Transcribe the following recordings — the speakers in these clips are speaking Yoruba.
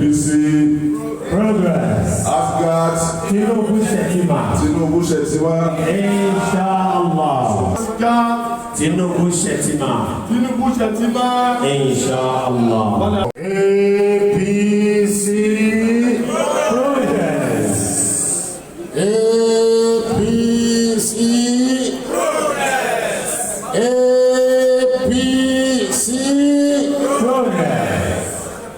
APC. Progress. ASGAT. Tinubu Shettima. Tinubu Shettima. Inshallah. ASGAT. Tinubu Shettima. Tinubu Shettima. Inshallah. APC. Progress. APC. Progress. APC. Progress.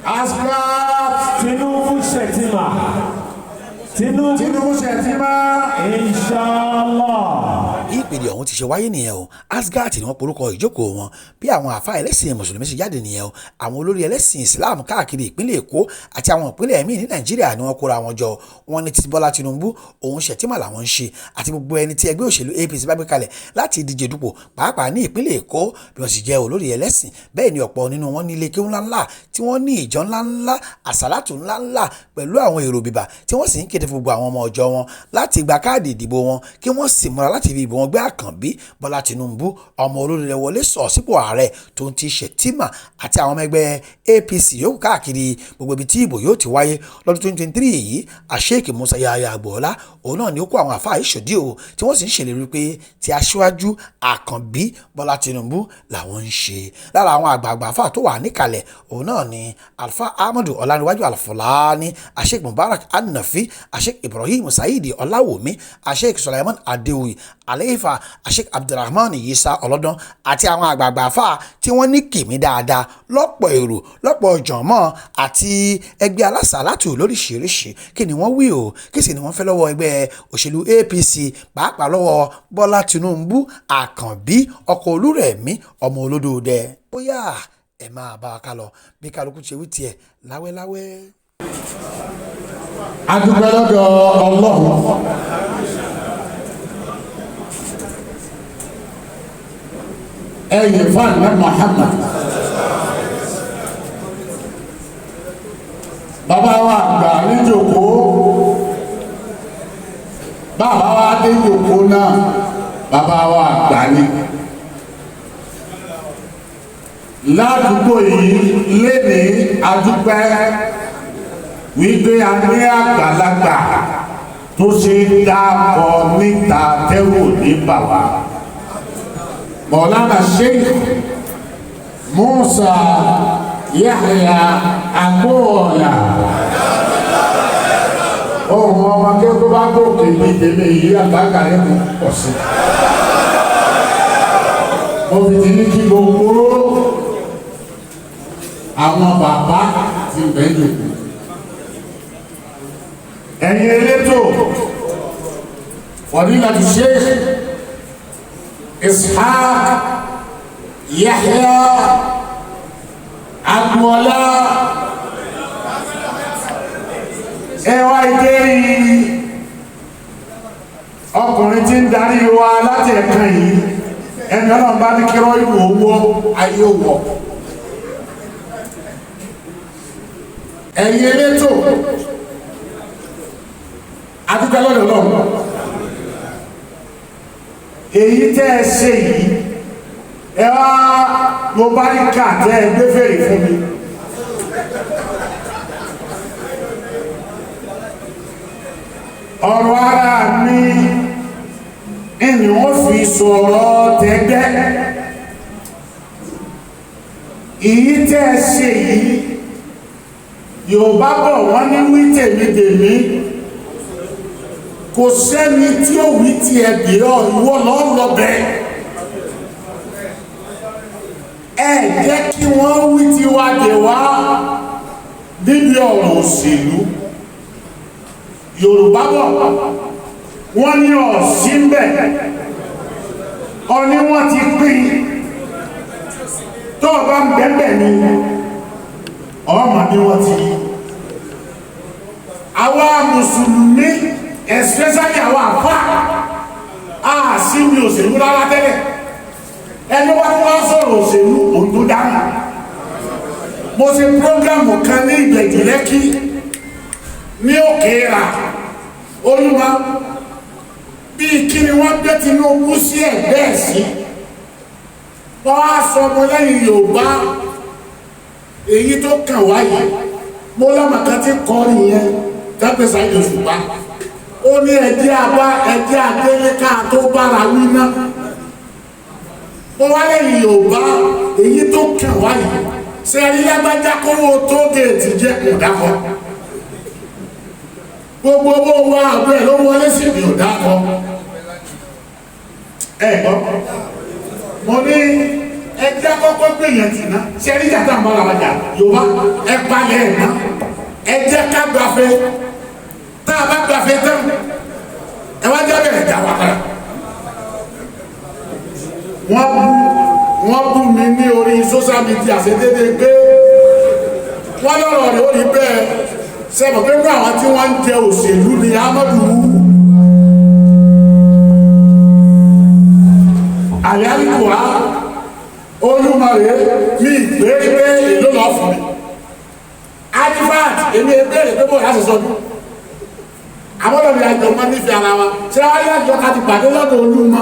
ASGAT. Tinubu Shettima. Tinubu. Tinubu Shettima. Inshallah. Ìpèdè ọ̀hún ti ṣe wáyé nìyẹn o. ASGAT ni wọ́n porúkọ ìjókòó wọn. Bí àwọn àfa ẹlẹ́sìn mùsùlùmí ṣe jáde nìyẹn o. Àwọn olórí ẹlẹ́sìn Islam káàkiri ìpínlẹ̀ Èkó àti àwọn ìpínlẹ̀ míì ní Nàìjíríà ni wọ́n kóra wọn jọ. Wọ́n ní ti Bọ́lá Tinubu òun Shettima làwọn ń ṣe, àti gbogbo ẹni tí ẹgbẹ́ òṣèlú APC bá gbé kalẹ̀ láti díje dupò, pàápàá ní ìpínlẹ̀ Èkó. Bí wọ́n sì jẹ́ olórí ẹlẹ́sìn, bẹ́ẹ̀ ni ọ̀pọ̀ nínú wọn ní ilé kéwú ńláńlá, tí wọ́n ní ìjọ ńláńlá, àsálàtù ńláńlá, pẹ̀lú àwọn èrò bìbà, tí wọ́n sì ń kéde fún gbogbo àwọn ọmọ ọjọ́ wọn láti gba káàdì ìdìbò wọn, kí wọ́n sì múra láti fi ìbò wọn gbé Àkànbí Bọ́lá Tinubu, ọmọ olórí rẹ̀, wọlé sọ̀ sípò ààrẹ, tó ń ti Shettima àti àwọn ọmọ ẹgbẹ́ APC yòókù káàkiri gbogbo ibi tí ìbò yóò ti wáyé lọ́dún 2023 yìí. Sheikh Musa Yahaya Agboola, òun náà ni ó kó àwọn àfáà ìṣòdì o, tí wọ́n sì ń ṣèlérí pé ti aṣíwájú Àkànbí Bọ́lá Tinubu làwọn ń ṣe. Lára àwọn àgbààgbà àfáà tó wà níkàlẹ̀, òun náà ni Alfa Ahmadu Ọláníwájú Alfulani, Sheikh Mubarak Anafi, Sheikh Ibrahim Saidi Ọláwòmí, Sheikh Sulaiman Adéwì Aleifa, Sheikh Abdulrahman Yisa Ọlọ́dán, àti àwọn àgbààgbà àfáà tí wọ́n ní kìmí dáadáa, lọ́pọ̀ èrò, lọ́pọ̀ jọ̀mọ́ àti ẹgbẹ́ alásàlátù lóríṣiríṣi. Kí ni wọ́n wí o? Kí sì ni wọ́n fẹ́ lọ́wọ́ ẹgbẹ́ òṣèlú APC, pàápàá lọ́wọ́ Bọ́lá Tinubu Àkànbí, ọkọ̀ Olúrẹ̀mí, ọmọ olódòdẹ? Bóyá ẹ máa bá a ká lọ bí kálukú ṣe wí tiẹ̀ láwẹ́láwẹ́. A dúpẹ́ lọ́dọ̀ Ọlọ́run. Ẹ̀yìn fún Muhammad, bàbá wa àgbà níjòkó, bàbá wa dé jòkó náà, bàbá wa àgbà ni ládùúgbò yìí lénìí. A dúpẹ́ wípé a ní àgbàlagbà tó ṣe dáàbọ̀ níta tẹ́wò ní bàbá Mọ̀lánà Sheikh Musa Yahya Agboola. Ohun ọmọ akẹ́kọ̀ọ́ bá gòkè ní tèmi yìí, àgbàkà rẹ̀ kò pọ̀ sí. Mo fi ti ní kí gbogbo àwọn bàbá ti bẹ́ẹ̀ lò. Ẹ̀yin elétò, Fadilatu Sheikh Ishaq Yahya Agboola, ẹ wá ìdérí ọkùnrin tí ń darí wa láti ẹ̀kan yìí. Ẹni Ọlọ́run bá ní kírọ́ ìlú owó ayé wọ̀. Ẹ̀yin elétò, adúgbò lọ́dọ̀ lọ́wọ́ èyí tẹ́ ẹ ṣe yìí, ẹ wá mo bá ní ká tẹ́ ẹ gbé fèrè fún mi. Ọ̀rọ̀ ara mi ìní wọ́n fi sọ̀rọ̀ tẹ́gbẹ́. Èyí tẹ́ ẹ ṣe yìí, Yorùbá bọ̀, wọ́n ní wí tèmi tèmi, kò sẹ́ni tí ó wí tiẹ̀ bí ọ, ìwọ lọ́ọ́ lọ bẹ́ẹ̀. Ẹ jẹ́ kí wọ́n wí tiwa dè wá níbi ọ̀rọ̀ òṣèlú. Yorùbá bọ̀, wọ́n ní ọ̀sí ń bẹ̀ ọ ní wọ́n ti pín. Tó o bá ń bẹ́ẹ̀ ni ọmọ bí wọ́n ti yí. Àwa mùsùlùmí, especially àwọn àfá, a sí ní òṣèlú rárá tẹ́lẹ̀. Ẹni wá tó wá sọ̀rọ̀ òṣèlú, òun tó dáhùn. Mo ṣe program kan ní Ìbẹ̀jú Lẹ́kí ní Òkè Rà Olúwa. Bíi kí ni wọ́n gbé Tinubu sí ẹ̀gbẹ́ ẹ̀ sí, wọ́n á sọ ọmọ lẹ́yìn Yorùbá. Èyí tó kàn wáyé Mo lọ́mọ kan tí kọrin yẹn tẹ́pẹ́ Saheed Òṣùpá, ó ní ẹjẹ́ abá ẹjẹ́ adélé ká tó bára wí ná. Mo wá lẹ́yìn Yorùbá èyí tó kàn wáyé ṣe ẹni lágbájá kówó tó géètì jẹ́ ọ̀dàkọ. Gbogbo owó wa àbúrò ẹ̀ ló wọlé sí mi ọ̀dàkọ. Ẹ gbọ́, mo ní ẹjẹ́ kọ́kọ́ gbé yẹn tì ná. Ṣe ẹni jàdá ń bára wa jà Yorùbá ẹ palẹ̀ ẹ̀ ná. Ẹ jẹ́ ká gbafẹ́, tá a bá gbafẹ́ tán ẹ wá jẹ́ bẹ̀rẹ̀ jà wá padà. Wọ́n bú mi ní orí social media ṣe déédéé pé wọ́n lọ́rọ̀ rẹ̀ ó rí bẹ́ẹ̀. Sẹ́mọ̀ pé ní àwọn tí wọ́n ń jẹ òṣèlú ni Amadu àyálùkùá olúmọ̀rẹ́ mi ìgbé pé èló lọ fún mi adivert èmi ebéèrè pé bóyá ṣe sọdún àwọn ọ̀dọ́ mi àjọ mọ́ nífẹ̀ẹ́ ara wa. Ṣé wọ́n yá àjọ ká ti pàdé lọ́dọ̀ olúmọ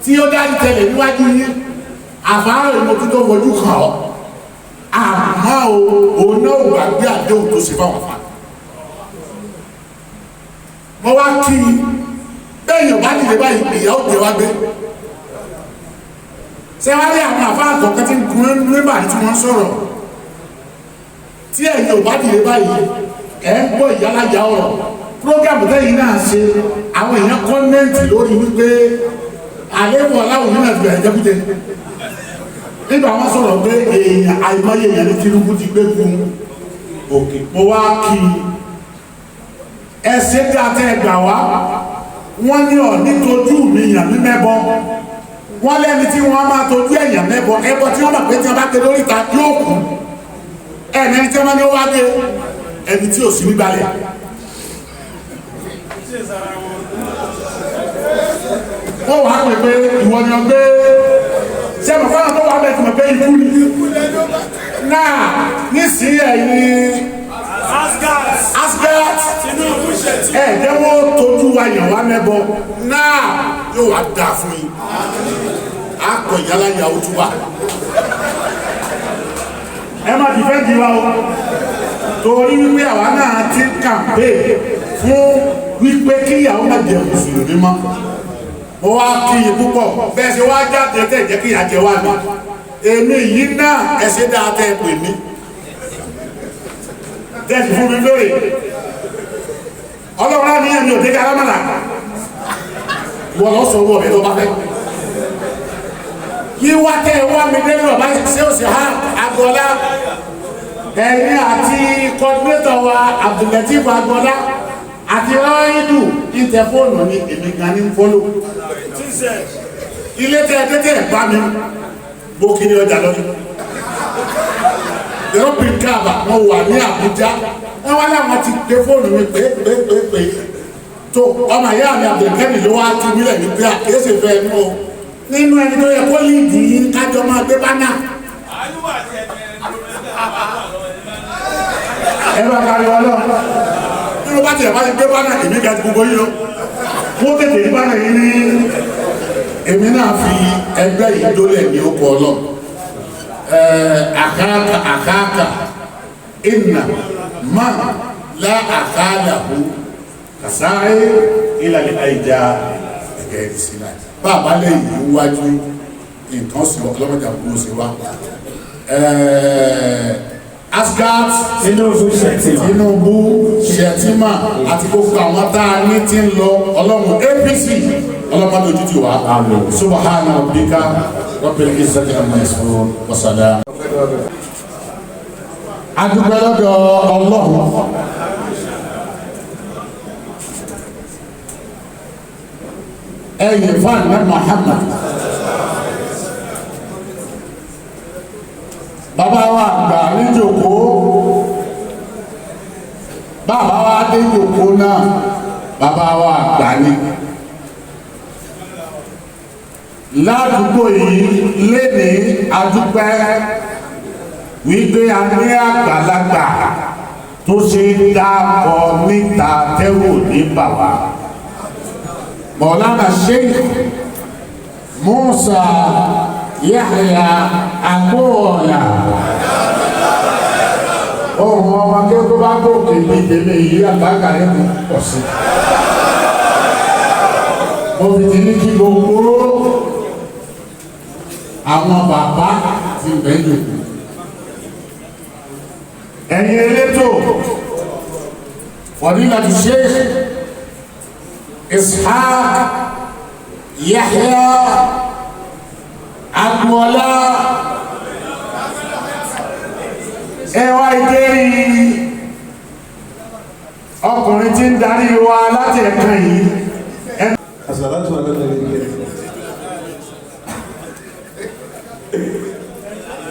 tí ó dájú tẹ́lẹ̀ níwájú yín àfáàrò ìmọ̀tútù fojú kàn ọ́, àmọ́ o òun náà gbàgbé àdéhùn tó ṣe fáwọn afá. Mo wá kí i bẹ́ẹ̀ yóò bá dìde báyìí ìyá ó jẹ wá gbé. Ṣé wá rí àwọn àfáà kọ̀ọ̀kan tí ń gun nígbà tí wọ́n ń sọ̀rọ̀ tí ẹ̀yin ò bá dìde báyìí ẹ̀ ń gbọ́ ìyálàjà ọ̀rọ̀. Prógámù tẹ́yìn náà ṣe àwọn èèyàn kọ́mẹ́ǹtì lórí wípé àléébù aláwọ̀ nínú ẹ̀dùn ẹ̀jẹ̀kújẹ nígbà wọn sọ̀rọ̀ pé èèyàn àìmọye èèyàn ní Tinubu ti gbé gun òkè. Mo wá kí i ẹsẹ̀ tí a tẹ́ gbà wá wọ́n ní ọ̀ nítojú mi yàn mí mẹ́bọ. Wọ́n lẹ́ni tí wọ́n máa tojú ẹ̀yàn mẹ́bọ ẹbọ tí wọ́n mọ̀ pé tí wọ́n bá gbé lórí ta yóò kú. Ẹ̀mẹ́ni tí wọ́n ní ó wá gbé ẹni tí ò sí nígbàlẹ̀. Wọ́n wàá pè pé ìwọ ni ọ gbé sẹ́mi fáwọn tó wà bẹ́ẹ̀ tí mo pé ikú ni náà nísìnyí ẹ̀yin Asgat ẹ̀ jẹ́ wọ́n tójú wa yàn wá mẹ́bọ náà yóò wá dáa fún yín. Akọ ìyálà ìyàwó tó wà ẹ má dìfẹ́ǹdì wa o, torí wípé àwa náà ti kàmpé fún wípé kíyàwó má jẹ mùsùlùmí mọ́. Mo wá kí i púpọ̀ bẹ́ẹ̀ ṣe wá jáde tẹ̀ jẹ́ kí ìyà jẹ wá ní èmi yìí náà ẹ ṣe dáa tẹ́ ẹ pè mí tẹ́sí fún mi lóye ọlọ́run á níyàn mi ò dé kárámàlà ìwọ lọ sọ owó ọ̀bẹ tó bá fẹ́ kí wá tẹ́ ẹ wá mi dé ọba ṣé ó sì há Agboola ẹ̀yin àti kọ́dínétọ̀ wa Abdulateef Agboola àti ráìdù ìtẹ fóònù ni èmi gan ní fọ́lò ilé tẹ tẹ́tẹ́ bá mi bó kiri ọjà lọ́dún ìrọ́pì káàbà wọn wà ní Àbújá wọn wá láwọn ti gbé fóònù mi pé pé pé pé tó ọmọ ìyá mi Abdulkẹ́mi ló wá tu mílẹ̀ ní pé àkíyèsí fẹ́ mú o nínú ẹni tó yẹ kó lídìí yín kájọ máa gbé bánà. Ẹ bá pariwo lọ nínú bá tiẹ̀ bá ti gbé bánà èmi ga gbogbo yìí lọ wọ́n tètè ní bánà yìí ní èmi náà fi ẹgbẹ́ yìí dólẹ̀ ní oko ọlọ́ àkáàkà àkáàkà ìnà má lá àkáàlàhù kàsáyé ìlàlẹ̀ àìjà ẹ̀gẹ́ ìsìlá bàbá lẹ́yìn wájú nǹkan sí ọlọ́mọdé àbúrò sí wa. Asgat Tinubu Shettima. Tinubu Shettima àti gbogbo àwọn tá a ní tí ń lọ ọlọ́run APC ọlọ́mọdé ojú ti wá. Àmín. Subhana rabbika rabbil izzati amma yasifun wa salam. Adúpẹ́ lọ́dọ̀ ọlọ́run. Ẹ̀yìn fún Muhammad. Bàbá wa àgbà níjòkó, bàbá wa dé jòkó náà, bàbá wa àgbà ni. Ládùúgbò yìí lénìí adúpẹ́ wípé a ní àgbàlagbà tó ṣe dáàbọ̀ níta tẹ́wò ní bàbá. Mọ̀lánà Sheikh Musa Yahya Agboola. Ohun ọmọ akẹ́kọ̀ọ́ tó bá gòkè bíi tèmi yìí àgbàkà yẹn kò pọ̀ sí. Mo fi ti ní kí gbogbo àwọn bàbá ti bẹ́ẹ̀ jòkó. Ẹ̀yin elétò, Fadilatu Sheikh Ishaq Yahya Agboola, ẹ wá ìdérí ọkùnrin tí ń darí wa láti ẹ̀kan yìí. Àsàlátù ala nabi karim.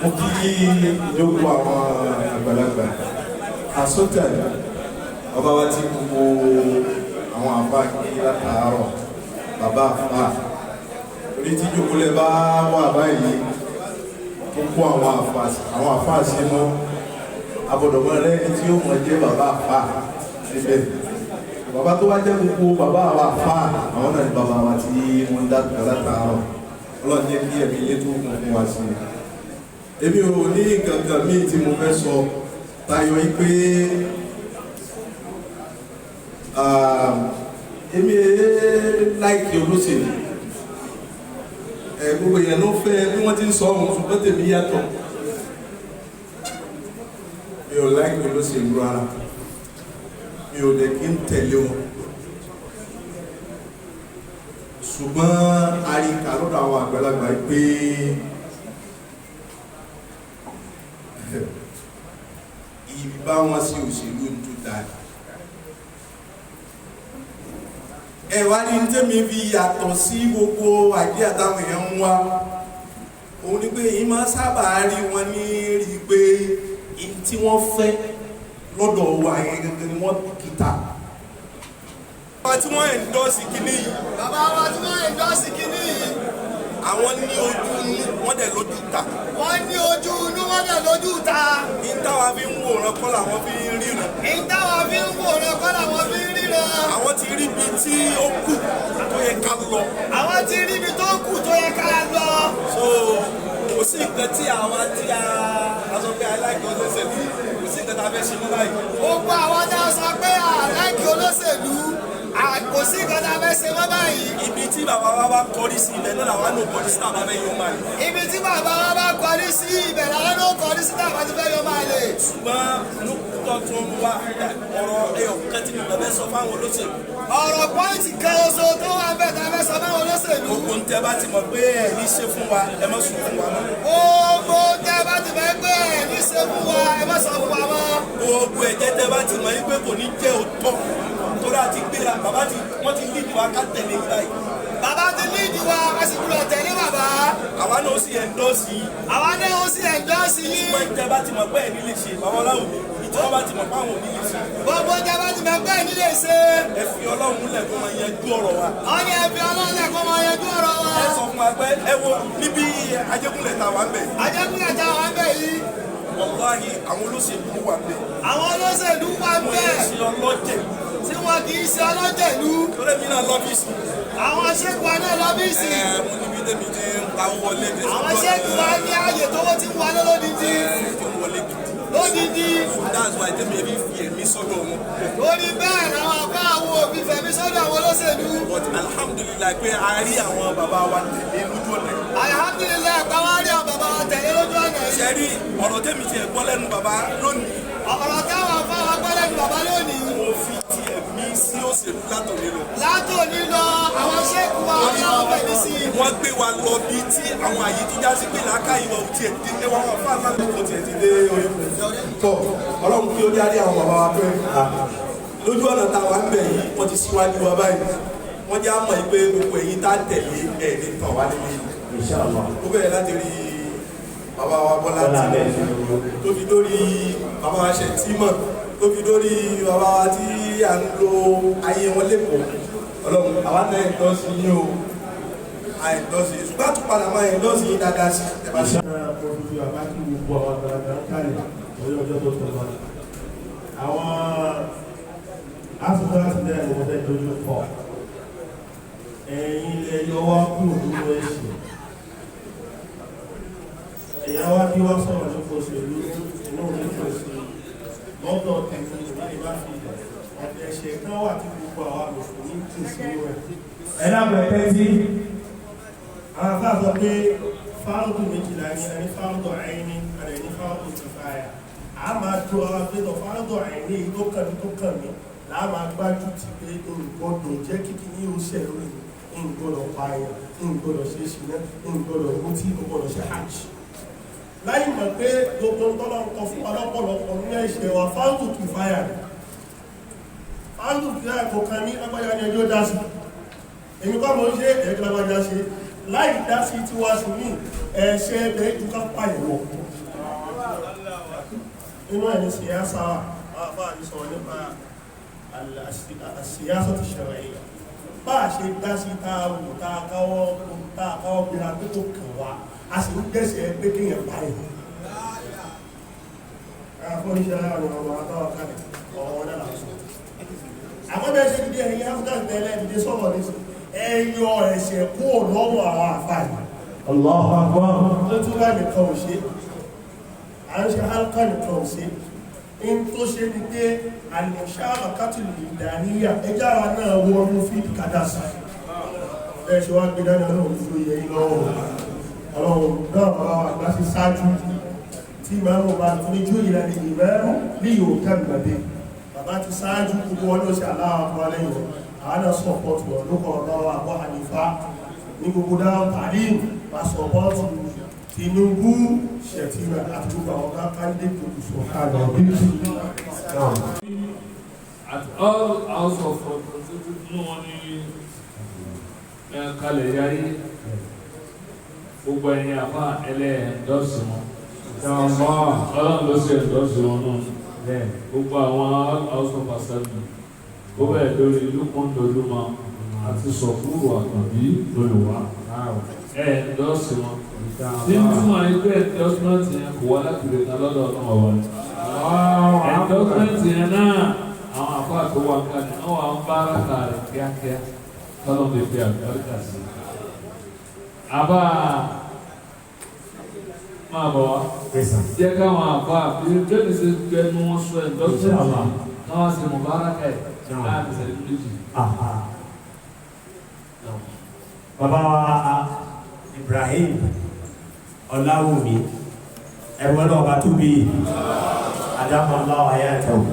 Mo kí ìjókòó àwọn àgbàlagbà. Àsọtẹ̀ ọba wa ti gbogbo àwọn àfa kí látàárọ̀, bàbá àfa. Orí tí ìjókòó bá wà báyìí, tó kó àwọn àfa sínú. Abọ̀dọ̀mọ́ rẹ ni tí ó mọ̀ jẹ́ bàbá àfa síbẹ̀. Bàbá tó wá jẹ́ gbogbo bàbá wa àfa, àwọn náà ni bàbá wa tí wọ́n ń dàgbà látàárọ̀. Ọlọ́run jẹ́ kí ẹ̀mí yé tó kún fún wa sí i. Èmi ò ní nǹkan kan míì tí mo fẹ́ sọ tayọ yìí pé èmi láìkí olóṣèlú. Ẹ gbogbo yẹn ló fẹ́ bí wọ́n ti ń sọ ohun, ṣùgbọ́n tèmi yàtọ̀. Mi ò láìkí olóṣèlú rárá, mi ò dẹ̀ kí ń tẹ̀lé wọn, ṣùgbọ́n àríkà lọ́dọ̀ àwọn àgbàlagbà pé ìbá wọn sí òṣèlú ń tó dáa. Ẹ wá ní tẹ́mi fi yàtọ̀ sí gbogbo àìdíà táwọn èèyàn ń wá, òun ni pé èyí máa sábà rí wọn ní rí i pé èyí tí wọ́n fẹ́ lọ́dọ̀ wa yẹn gẹ́gẹ́ ni wọ́n bìkítà. Bàbá tí wọ́n endorse kínní yìí. Bàbá wa tí wọ́n endorse kínní yìí. Àwọn ní ojú inú, wọ́n dẹ̀ lójú ta. Wọ́n ní ojú inú, wọ́n dẹ̀ lójú ta. Ní táwa fi ń wòran kọ́ làwọn fi ń ríran. Ní táwa fi ń wòran kọ́ làwọn fi ń ríran. Àwọn ti rí ibi tí ó kù tó yẹ ká lọ. Àwọn ti rí ibi tó kù tó yẹ ká lọ. So kò sí nǹkan tí àwa tí a sọ pé aláìkí olóṣèlú, kò sí nǹkan tá a fẹ́ ṣe mọ́ báyìí. Gbogbo àwọn tá a sọ pé aláìkí olóṣèlú, kò sí nǹkan tá a fẹ́ ṣe mọ́ báyìí. Ibi tí bàbá wa bá kọrí sí ibẹ̀ náà làwa náà kọrí sí tàbá fẹ́ yọ máa lè. Ibi tí bàbá wa bá kọrí sí ibẹ̀ làwa náà kọrí sí tàbá ti fẹ́ yọ máa lè. Ṣùgbọ́n lókùtọ̀ tó ń wá ọ̀rọ̀ ẹyọ kan tí mi bàbá sọ fáwọn olóṣèlú. Ọ̀rọ̀ pọ́ìntì kan oṣù tó wà bẹ́ẹ̀ tá a fẹ́ sọ fáwọn olóṣèlú. Gbogbo ń tẹ́ bá ti mọ̀ pé ẹ̀ ní ṣe fún wa, ẹ má sọ fún wa mọ́. Gbogbo ń tẹ́ bá ti mọ̀ pé ẹ̀ ní ṣe fún wa, ẹ má sọ fún wa mọ́. Gbogbo ẹ̀jẹ̀ tẹ́ bá ti mọ̀ pé kò ní jẹ́ òótọ́, torí àti gbéra, bàbá ti wọ́n ti lídìí wa ká tẹ̀lé yìí báyìí. Bàbá ti lídìí wa, a sì gbúdọ̀ tẹ̀lé bàbá. Àwa náà ó sì endorse yìí. Àwa náà ó sì endorse yìí. Ṣùgbọ́n ìtẹ́ bá ti mọ̀ pé ẹ̀ ní lè ṣe, bàbá Ọláwùmí, ìtẹ́ bá ti mọ̀ pé àwọn ò ní lè ṣe. Gbogbo ìtẹ́ bá ti mọ̀ pé ẹ̀ ní lè ṣe. Ẹ fi Ọlọ́run lẹ̀ kó máa yanjú ọ̀rọ̀ wa. Wọ́n ní ẹ fi Ọlọ́run lẹ̀ kó máa yanjú ọ̀rọ̀ wa. Ẹ sọ fún wa pé ẹ wo níbi Ajégúnlẹ̀ tá wà ń bẹ̀. Ajégúnlẹ̀ tá wà ń bẹ̀ yìí. Wàláhì àwọn olóṣèlú wà ń bẹ̀. Àwọn olóṣèlú wà ń bẹ̀. Wọ́n yẹ ṣe ọlọ́jẹ̀. Tí wọn kì í ṣe ọlọ́jẹ̀lú. Torí mi náà lọ́fíìsì. Àwọn ṣéèkù wa náà lọ́fíìsì. Ẹ mo níbi tẹ́mi ti ń pa owó wọlé. Àwọn ṣéèkù wa ní ààyè tówó ti ń wọlé lódìdí. Ti ń wọlé gidi. Lódìdí. That's why tẹ́mi fi fi ẹ̀mí sọ́dọ̀ wọn. Lórí bẹ́ẹ̀ làwọn afá àwọn òbí fẹ̀mí sọ́dọ̀ àwọn olóṣèlú. But alhamdulilayi pé a rí àwọn bàbá wa tẹ̀lé lójú ọ̀nà yìí. Alhamdulilayi pé wọ́n rí àwọn bàbá wa tẹ̀lé lójú ọ̀nà yìí. Ṣé rí ọ̀rọ̀ tẹ́mi ti ẹ̀ gbọ́ lẹ́nu bàbá lónìí? Ọ̀rọ̀ táwọn afá wa gbọ́ lẹ́nu bàbá lónìí. Mo fi ti ẹ̀mí sí òṣèlú látòní lọ. Látòní lọ, àwọn ṣéèkù wa ọlọ́run fẹ̀mí sí i. Wọ́n gbé wa lọ bí tí àwọn àyè tó já sí pé làákàyè wa ò tiẹ̀ dé ní wọn fún àlá kò tiẹ̀ ti dé orí tọ̀. Ọlọ́run kí ó jáde àwọn bàbá wa pé lójú ọ̀nà táwa ń bẹ̀ yìí wọ́n ti síwájú wa báyìí. Wọ́n já mọ̀ pé gbogbo èyí tá tẹ̀lé ẹ̀ ní tàn wá nílé. Inshallah. Ó bẹ̀rẹ̀ láti rí bàbá wa Bọ́lá Tinubu, tó fi dórí bàbá wa Ṣẹ̀tìmọ̀, tó fi dórí bàbá wa tí à ń lo ayé wọn lẹ́kọ̀ọ́. Ọlọ́run àwa náà endorse yín o, à endorse yín, ṣùgbọ́n àtúpadà máa endorse yín dáadáa sí ẹ bá ṣe. Mo fi bàbá kí gbogbo àwọn àgbàlagbà ń kálẹ̀ lórí ọjọ́ tó tọ̀ lọ. Àwọn asùnfàṣì náà ni mo fẹ́ dojú kọ. Ẹ̀yin ilẹ̀ yọ wá kúrò nínú ẹ̀ṣẹ̀. Ẹ̀yà wá bí wá sọ̀rọ̀ nípa òṣèlú, inú mi kò sí. kan wà tí gbogbo àwa mùsùlùmí jìn sínú ẹ̀. Ẹ dábàá tẹ́tí. Àwọn afá sọ pé fáńdù méjìlá ní ẹni fáńdù àìní àti ẹni fáńdù kìfáyà. A máa tó ara pé tọ fáńdù àìní èyí tó kàn mí tó kàn mí là á máa gbájú ti pé olùgbọ́dọ̀ jẹ́ kíkí ní oṣù lórí mi, n gbọ́dọ̀ pààyàn, n gbọ́dọ̀ ṣe ṣìnà, n gbọ́dọ̀ mutí, n gbọ́dọ̀ ṣe hajj. Láì mọ̀ pé gbogbo tọ́lọ́ ń kọ fún wa lọ́pọ̀lọpọ̀ ní ẹ̀ṣẹ̀ wa fáńdù kìfáyà ni. Fáńdù kìfáyà kò kan ní lágbájá ní ẹjọ́ dá sí. Èmi kọ́ mo ń ṣe ẹ̀jọ́ lágbájá ṣe. Láì dá sí tí wá sí ní ẹ̀ṣẹ̀ ẹgbẹ́ ju ká pààyàn lọ. Inú ẹ̀ ní síyáṣà wà, àwọn àfáà ní sọ̀rọ̀ nípa àṣíyáṣà ti ṣẹ̀rẹ̀ yìí. Bá a ṣe dá sí tá a wò tá a káwọ́ gbéra pé kò kàn wá, a sì ń gbẹ̀sẹ̀ pé kéèyàn pààyàn. Àwọn oníṣẹ́ láàrin ọmọ àtàwọn kalẹ̀ ọ̀rọ̀ náà là ń sọ. Àwọn bẹ́ẹ̀ ṣe dìde ẹ̀yìn Áfíríkà tẹ́lẹ̀ dìde sọ̀rọ̀ ní ẹyọ ẹ̀ṣẹ̀ kúrò lọ́wọ́ àwọn àfáà. Allahu Akbar. Tó tún wà nìkan ò ṣe, à ń ṣe halqa nìkan ò ṣe. In tó ṣe ni pé àlùmọ̀ṣáàmà kátìlì ìdàníyà ẹjá wa náà wọnú fídì kádàsá. Bẹ́ẹ̀ ṣe wá gbé dání ọlọ́run tó yẹ yín lọ́wọ́. Ọlọ́run náà bá wa gbá sí ṣáájú tí ìmáàmù bá tún ní jú ìlànà ìmáàmù ní yóò kẹ́mìnàdé. Bàbá ti ṣáájú gbogbo wọn ló ṣe aláwọ̀ akọ lẹ́yìn wọn. Àwọn náà sọ̀pọ̀tù wọn ló kọ̀ ọ̀rọ̀ Abu Hanifa ní gbogbo dáhùn tàlímù bá sọ̀pọ̀tù Tinubu Shettima àti gbogbo àwọn candidate tó kù sọ. At all House of Representatives ní wọn ní kalẹ̀ yarí gbogbo ẹ̀yin àfa ẹlẹ́ẹ̀dọ́sì wọn. Ọlọ́run ló ṣe ẹ̀dọ́sì wọn náà. Gbogbo àwọn House of Assembly ó bẹ̀rẹ̀ lórí Lukman àti Sọ̀fúrù Àkànbí Olùwà. Ẹ̀ẹ́dọ́sì wọn. Tí ń túmọ̀ ní pé endorsement yẹn kò wá láti lè kan lọ́dọ̀ ọlọ́run ọba. Endorsement yẹn náà àwọn àfáà tó wà kalẹ̀ náà wà ń bá ara rẹ̀ kíákíá tọ́lọ́ lè fi àlùbáríkà sí. Àbá máa bọ̀ wá. Jẹ́ káwọn àfáà bí bẹ́ẹ̀ ṣe gbẹnu wọn sọ endorsement káwọn ṣe mùbáraka ẹ̀ láàrin ìṣẹ́jú méjì. Bàbá wa Ibrahim Ọláwùmí ẹ̀wọ́n náà bá tóbi Adamallahu hayatahu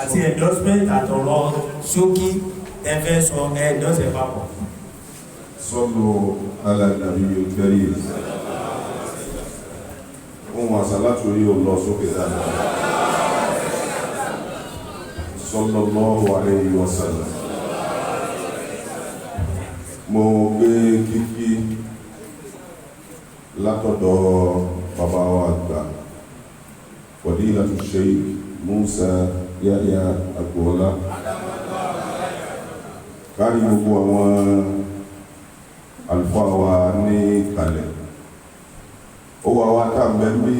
àti endorsement àtọ̀rọ̀ ṣókí ẹfẹ́ sọ endorse papọ̀. Sallu ala nabiyil karim. Ohun àsàlátù yóò lọ sókè dáadáa. Sallallahu alayhi wa sallam. Mo gbé kíkí látọ̀dọ̀ bàbá wa àgbà Fadilatu Sheikh Musa Yahya Agboola kárí gbogbo àwọn àlùfáà wa ní kalẹ̀. Ó wà wá tá mẹ́bí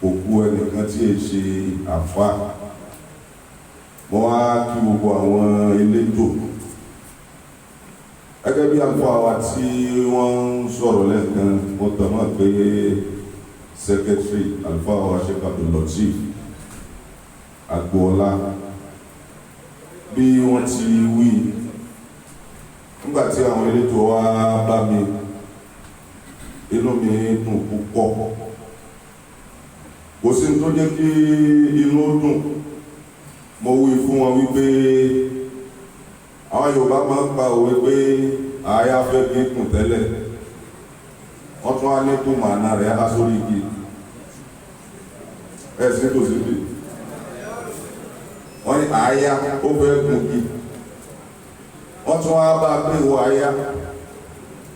òkú ẹnìkan tí è ṣe àfáà. Mo wá kí gbogbo àwọn elétò gẹ́gẹ́ bí àlùfáà wa tí wọ́n ń sọ̀rọ̀ lẹ́ẹ̀kan. Mo tàn mọ́ pé sẹ́kẹ́tìrì àlùfáà wa Sheikh Abdul Lateef Agboola bí wọ́n ti wí nígbà tí àwọn elétò wa bá mi, inú mi dùn púpọ̀. Kò sí tó jẹ́ kí inú dùn. Mo wí fún wọn wípé àwọn Yorùbá máa ń pa òwe pé àáyá fẹ́ gígùn tẹ́lẹ̀, wọ́n tún á ní kó màánà rẹ̀ á sórí igi ẹ̀sìn kò sí bí wọ́n ní àáyá ó fẹ́ gùn igi, wọ́n tún á bá pé ìwọ àáyá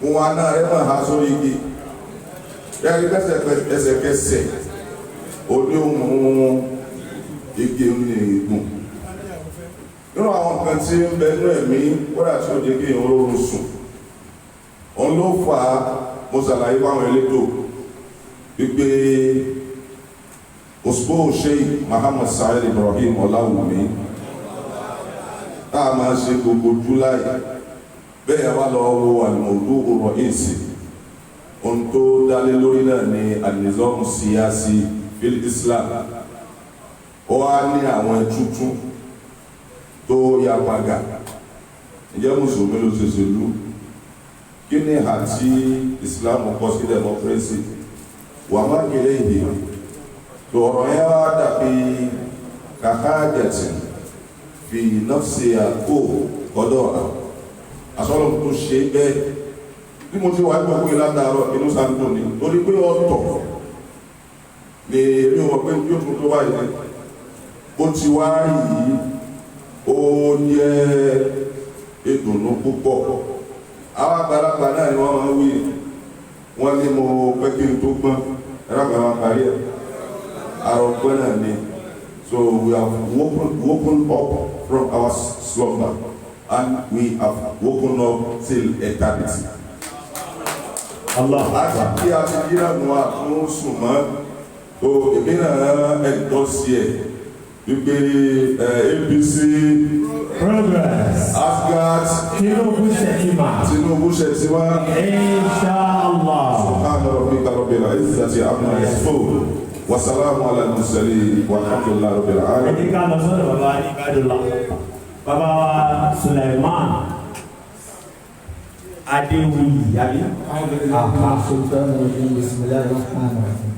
màánà rẹ̀ máa há sórí igi. Yẹ́nì kẹsẹ̀kẹsẹ̀ òní òun igi ní igun. Nínú àwọn kan tí ń bẹ nínú ẹ̀mí kódà tí ó jẹ́ kí èèyàn rọrùn sùn, òun ló fà á. Mo ṣàlàyé fáwọn elétò wípé Usbu Sheikh Muhammad Saheed Ibrahim Ọláwùmí tá a máa ṣe gbogbo July bẹ́ẹ̀ wá lọ wo al-mawdu'u ra'isi, ohun tó dálé lórí náà ni an-nizam siyasi fil Islam. Ó wá ní àwọn tuntun tó ya padà. Ǹjẹ́ mùsùlùmí ló ṣe ṣèlú? Kí ni àti Islam kọ sí democracy? Wà má kéré ìdè. Tó ọ̀rọ̀ yẹn wá dàbí kàkà jẹ̀tì fi nọ́ọ̀sì àkó ọ̀dọ́ àsọ̀rọ̀ tó ṣe bẹ́ẹ̀. Bí mo ti wà gbogbo ìlànà inú sáńdò ni torí pé ọ̀tọ̀ ni èmi wọ̀ pé yóò tún tó báyìí ni bó ti wá yìí ó jẹ́ ìdùnnú púpọ̀. Àwọn àgbàlagbà náà ni wọ́n máa ń wí, wọ́n ní mo pẹ́ kí n tó gbọ́n ẹ̀rọ àgbà máa parí ẹ̀ àrògbọ́n náà ni. So we have woken up from our slumber and we have woken up till eternity. Allah. Àti kí a ti yíra nu àtún sùn mọ́ o, èmi náà ẹ̀dọ́ sí ẹ̀ wípé APC Progress. Asgard Tinubu Shettima. Tinubu Shettima. Inshallah. Subhana rabbika rabbil izzati amma yasifun wa salamun ala al-mursalin walhamdulillahi rabbil Ẹ alamin. jẹ́ ká lọ sọ́dọ̀ bàbá ní Ibadullah. Bàbá wa Suleiman Adéwuyì àbí? Bismillahirrahmanirrahim.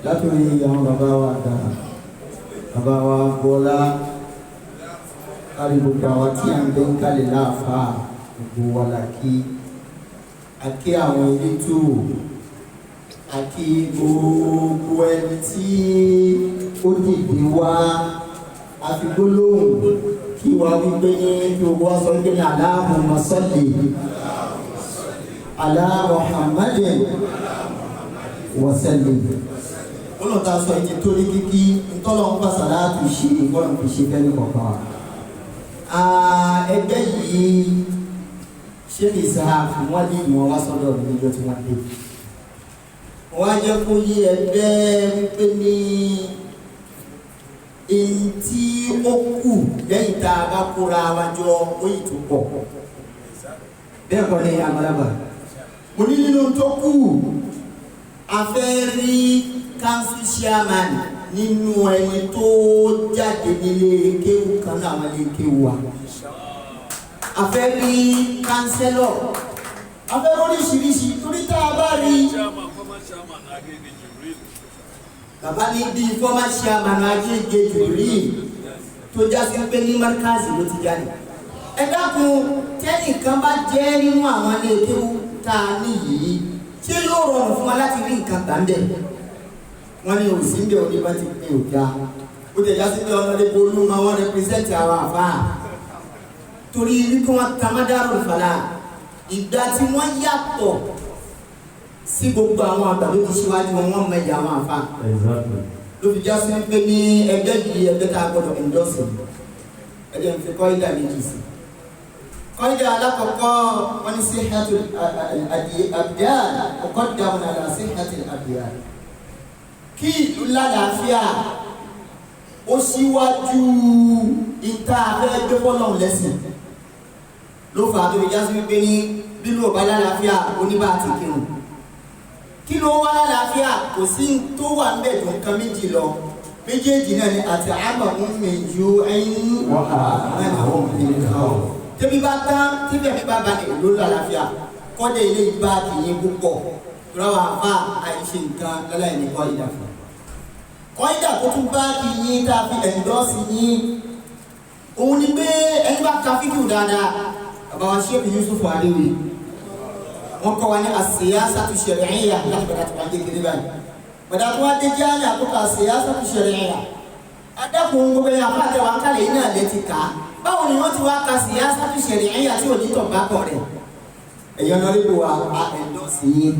Látòrí àwọn bàbá wa àgbà, bàbá wa Bọ́lá, kárí gbogbo àwọn tí à ń gbé ń kalẹ̀ láàfáà, gbogbo wa la kí. A kí àwọn elétò, a kí gbogbo ẹni tí ó dìde wá, a fi gbólóhùn kí wa wípé ní gbogbo wa sọ wípé ní Allahumma salli ala Muhammadin wa sallim. Olùta sọ ètí tó ní kíkí ntọ́lọ́ ń pàṣẹ láti ṣe ìgbọ́n fi ṣe fẹ́ ní kọ̀ọ̀kan wa. Ẹgbẹ́ yìí ṣé lè sá wọ́n lè mọ̀ wá sọ́dọ̀ mi níjọ́ tí wọ́n dé. Wọ́n á jẹ́ kó yé ẹgbẹ́ wípé ní èyí tí ó kù lẹ́yìn tá a bá kóra wa jọ ó yìí tó pọ̀. Bẹ́ẹ̀ kọ́ ni àgbàlagbà. Mo ní nínú tó kù, a fẹ́ rí council chairman nínú ẹni tó jáde nílé kéwù kan náà àwọn ilé kéwù wa. A fẹ́ rí councillor, a fẹ́ oríṣiríṣi torí tá a bá rí. Bàbá ní bíi former chairman Agége Jubril tó já sí pé ní Markazi ló ti jáde. Ẹ dákun, tẹ́nìkan bá jẹ́ nínú àwọn ilé kéwù tá a ní yìí, ṣé yóò rọrùn fún wa láti rí nǹkan gbà ń bẹ̀? Wọ́n ní òsì ń bẹ̀ òní bá ti pín òjá. Ó tẹ̀ já sí pé ọ̀nàdébò olúmọ wọn rẹpírẹsẹ̀ntì àwọn àfáà. Torí wípé wọ́n tamadárò fàlà, ìgbà tí wọ́n yàtọ̀ sí gbogbo àwọn àgbà tó ti ṣíwájú wọn, wọ́n mọ ìyá àwọn àfáà. Exactly. Ló fi já sí pé ní ẹgbẹ́ yìí ẹgbẹ́ tá a gbọ́dọ̀ endorse. Ẹgbẹ́ ń fi kọ́ídà méjì sí. Kọ́ídà alákọ̀ọ́kọ́ wọ́n ní sihhatul abdan muqaddamun ala sihhatil abdan. Kí ìlú lálàáfíà ó síwájú ìta afẹ́ gbé fọ́lọ́hún lẹ́sìn. Ló fà á tó fi já sí wípé ní bílú ọba lálàáfíà oníbà ti kírun. Kí ló wá lálàáfíà? Kò sí tó wà ń bẹ̀ tó nǹkan méjì lọ. Méjèèjì náà ni àti àmọ̀ ń mèjú ẹyin àwọn nǹkan. Tẹ́bí bá tán, tíbẹ̀ bí bá balẹ̀ ló lálàáfíà. Kọ́dé ilé ìbá kìí púpọ̀. Tọ́lá wà fà àìṣe nǹkan lọ́la ẹni kọ́ ìdá fún. Kọ́ ìdá tó tún bá kì yín tá a fi ẹ̀ńdọ́sì yín. Òun ni pé ẹni bá ka fíkìú dáadáa, bàbá wa Sheikh Yusuf Adéwì. Wọ́n kọ́ wa ní as-siyasatu shar'iyya láti bàdà tó wá dé kiri báyìí. Bàdà tó wá dé jáde àkókò as-siyasatu shar'iyya. Adákùn gbogbo ẹ̀yà fún àtẹwà ń kálẹ̀ yìí náà létí ká. Báwo ni wọ́n ti wá ka siyasatu shar'iyya tí ò ní tọ̀ bá kọ̀ rẹ̀? Ẹ̀yọ́ náà lè wà á ẹ̀ńdọ́sì yín.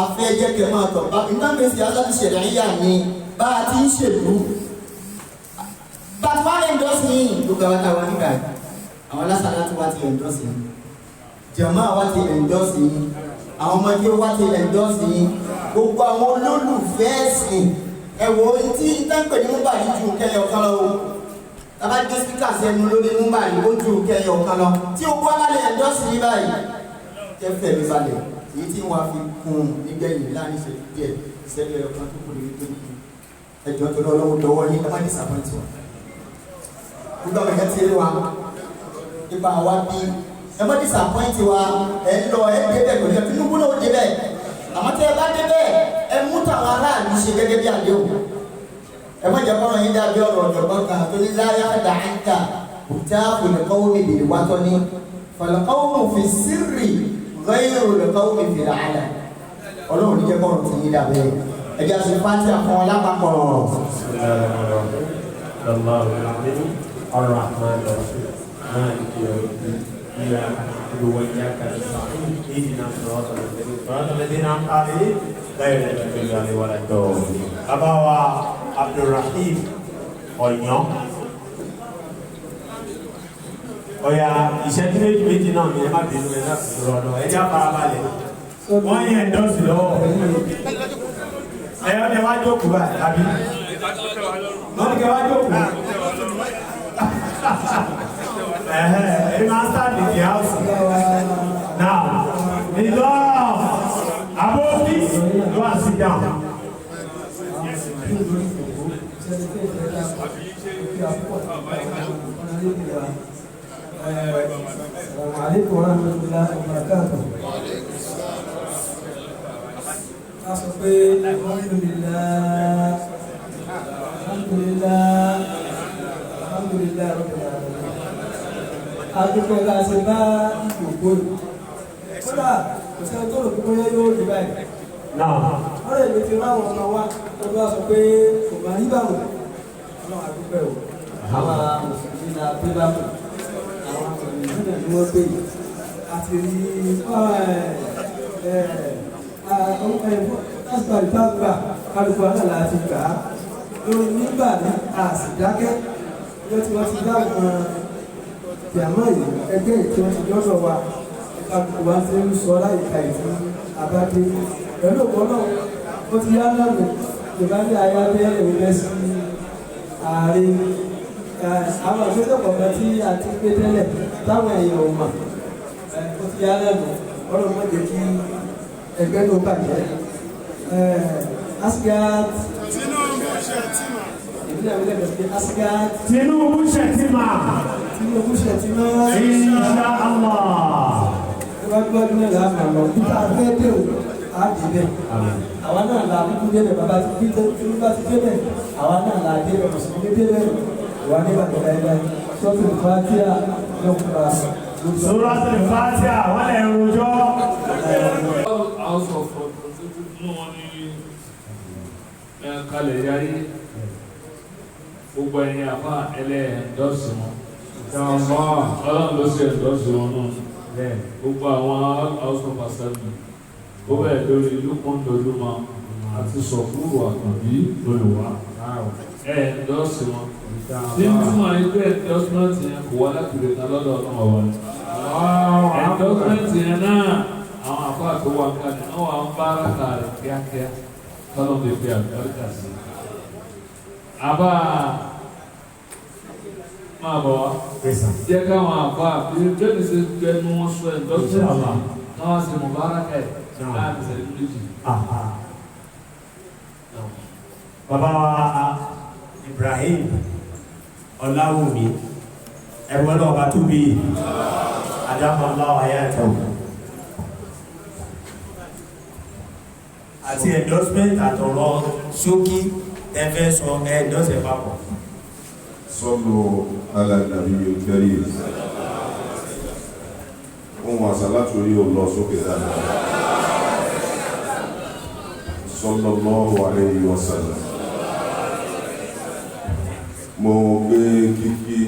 Afẹ́ jẹ́ kẹ́ máa tọ̀ bá nígbà pé siyasatu shar'iyya ni bá a ti ń ṣèlú. Bàtú wá ẹ̀ńdọ́sì yín gbogbo àwọn táwa nígbà yìí. Àwọn lásàlá tí wá ti ẹ̀ńdọ́sì yín. Jàmáà wa ti ẹ̀ńdọ́sì yín. Àwọn ọmọdé wa ti ẹ̀ńdọ́sì yín. Gbogbo àwọn olólùfẹ́ ẹ̀sìn ẹ̀wọ̀ tí táǹpẹ̀ ní múbàrí ju kẹyọ kan lọ o. Tàbá gbé spíkà sẹ́nu lórí múbàrí ó ju kẹyọ kan lọ. Tí o gbọ́ lálẹ́ ẹ̀ńdọ́sì yín báyìí, kẹfẹ́ mi balẹ̀. Èyí tí wọ́n fi kún un nígbẹ̀yìn láàrin ìṣẹ́jú díẹ̀, ìṣẹ́jú ẹyọ kan tó kù lórí tó níyì. Ẹjọ́ tó lọ́wọ́ dọwọ́ yín, ẹ má disappoint wa. Gbogbo àwọn èèyàn ti rí wa nípa wa bí ẹ má disappoint wa. Ẹ ń lọ, ẹ débẹ̀ pẹ̀lú ẹ Tinubu náà ó débẹ̀. Àmọ́ tẹ́ ẹ bá débẹ̀, ẹ mú tàwọn aráàlú ṣe gẹ́gẹ́ bí àdéhùn. Ẹ má jẹ́ kọ́rọ̀ yín dàbí ọ̀rọ̀ ọ̀jọ̀gbọ́n kan tó ní láyà dàáńtà òtáàfù lẹ́kọ́wọ́ mi bèrè wátọ́ ní fàlẹ́kọ́wọ́ fi sírì ghayru lẹ́kọ́wọ́ mi fìlà àlà. Ọlọ́run ní jẹ́ kọ́rọ̀ tí yín dàbẹ́. Ẹ jẹ́ àṣẹ fáńtì àfọ̀n lápapọ̀. الرحمن الرحيم مالك يوم الدين إياك نعبد وإياك نستعين اهدنا الصراط المستقيم صراط الذين أنعمت عليهم غير المغضوب عليهم ولا الضالين. Bàbá wa Abdulrahim Ọ̀yàn. Ọ̀yà ìṣẹ́jú méjì méjì náà ni ẹ má bínú ẹ náà sọ̀rọ̀ ọ̀nà ẹ já farabalẹ̀. Wọ́n yẹn ẹ̀dọ́sì lọ́wọ́. Ẹ̀yọ́ ni ẹ wá jókòó báyìí àbí? Wọ́n ní kẹ́ wá jókòó. Ẹ máa stand in the house. Now, the law, Aboki, go and sit down. Assalamu alaikum warahmatullahi wabarakatuh. A sọ pé alhamdulillah, alhamdulillah, alhamdulillah rabbil alamin. Adúpẹ́ bá a ṣe bá ìgbòho yìí. Kódà kò sẹ́ni tó rò pé bóyá yóò rí báyìí. Ọ̀rẹ́ mi ti ráwọn ọmọ wa tó bá sọ pé kò máa rí báwọn. Ọlọ́run adúpẹ́ o. Àwa mùsùlùmí la gbé báwọn. Àwọn mùsùlùmí náà ni wọ́n gbé yìí. Àti rí lásìkò àgbà kálukú náà la ti gbà á. Lórí nígbà ní àsìdákẹ́ yóò tí wọ́n ti dáhùn jàmọ́ yìí ẹgbẹ́ yìí tí wọ́n ti dọ́dọ̀ wa kálukú wa ti ń sọ láyìíká yìí tí a bá dé. Pẹ̀lú ògbọ́n náà ó ti yá lọ́nà Yorùbá ní ayá bẹ́ẹ̀ lè bẹ́ sí ààrẹ àwọn ìgbésẹ̀ kọ̀ọ̀kan tí a ti gbé tẹ́lẹ̀ táwọn èèyàn ò mọ̀ ó ti yá lọ́nà Ọlọ́run má jẹ́ kí ẹgbẹ́ ló bàjẹ́. Asgat Asgat Tinubu Shettima. Tinubu Shettima. Insha Allah. Ẹ bá gbọ́dún náà láàmú lọ bí tá a fẹ́ dé o á dé bẹ́ẹ̀. Àwa náà la kúkú débẹ̀ bàbá tí bí Tinubu bá ti débẹ̀ àwa náà la débẹ̀ mùsùlùmí débẹ̀ wà ní bàtà láéláé. Suratul Fatiha lọ́kùnrin. Suratul Fatiha wọ́n lè rojọ́. House of Representatives mú wọn ní kalẹ̀ yarí gbogbo ẹ̀yin àfa ẹlẹ́ ẹ̀ńdọ́sì wọn. Ọlọ́run ló ṣe ẹ̀ńdọ́sì wọn náà. Gbogbo àwọn House of Assembly ó bẹ̀rẹ̀ lórí Lukman Doluma àti Sọ̀fúrù Àkànbí Olùwà ẹ̀ńdọ́sì wọn. Tí ń túmọ̀ ní pé endorsement yẹn kò wá láti lè ta lọ́dọ̀ ọlọ́run ọba. Endorsement yẹn náà àwọn àfa tó wà kalẹ̀ náà wà ń bá ara rẹ̀ kíákíá kọ́lọ́ lè fi àlùbáríkà sí i. Àbá máa bọ̀ wá. Jẹ́ káwọn àbá bí bẹ́ẹ̀ni ṣe gbẹnu wọn sọ endorsement káwọn ṣe mùbáraka ẹ̀ láàrin ìṣẹ̀lẹ̀ méjì. Bàbá wa Ibrahim Ọláwùmí ẹ̀rọ náà bá tóbi Adamu Aláwọ̀ Ayáàtọ̀ àti endorsement àtọ̀rọ̀ ṣókí tẹ́fẹ́ sọ endorse papọ̀. Sallu ala nabiyil karim. Ohun àsàlátù yìí ò lọ sókè dáadáa. Sallallahu alayhi wa sallam. Mo gbé kíkí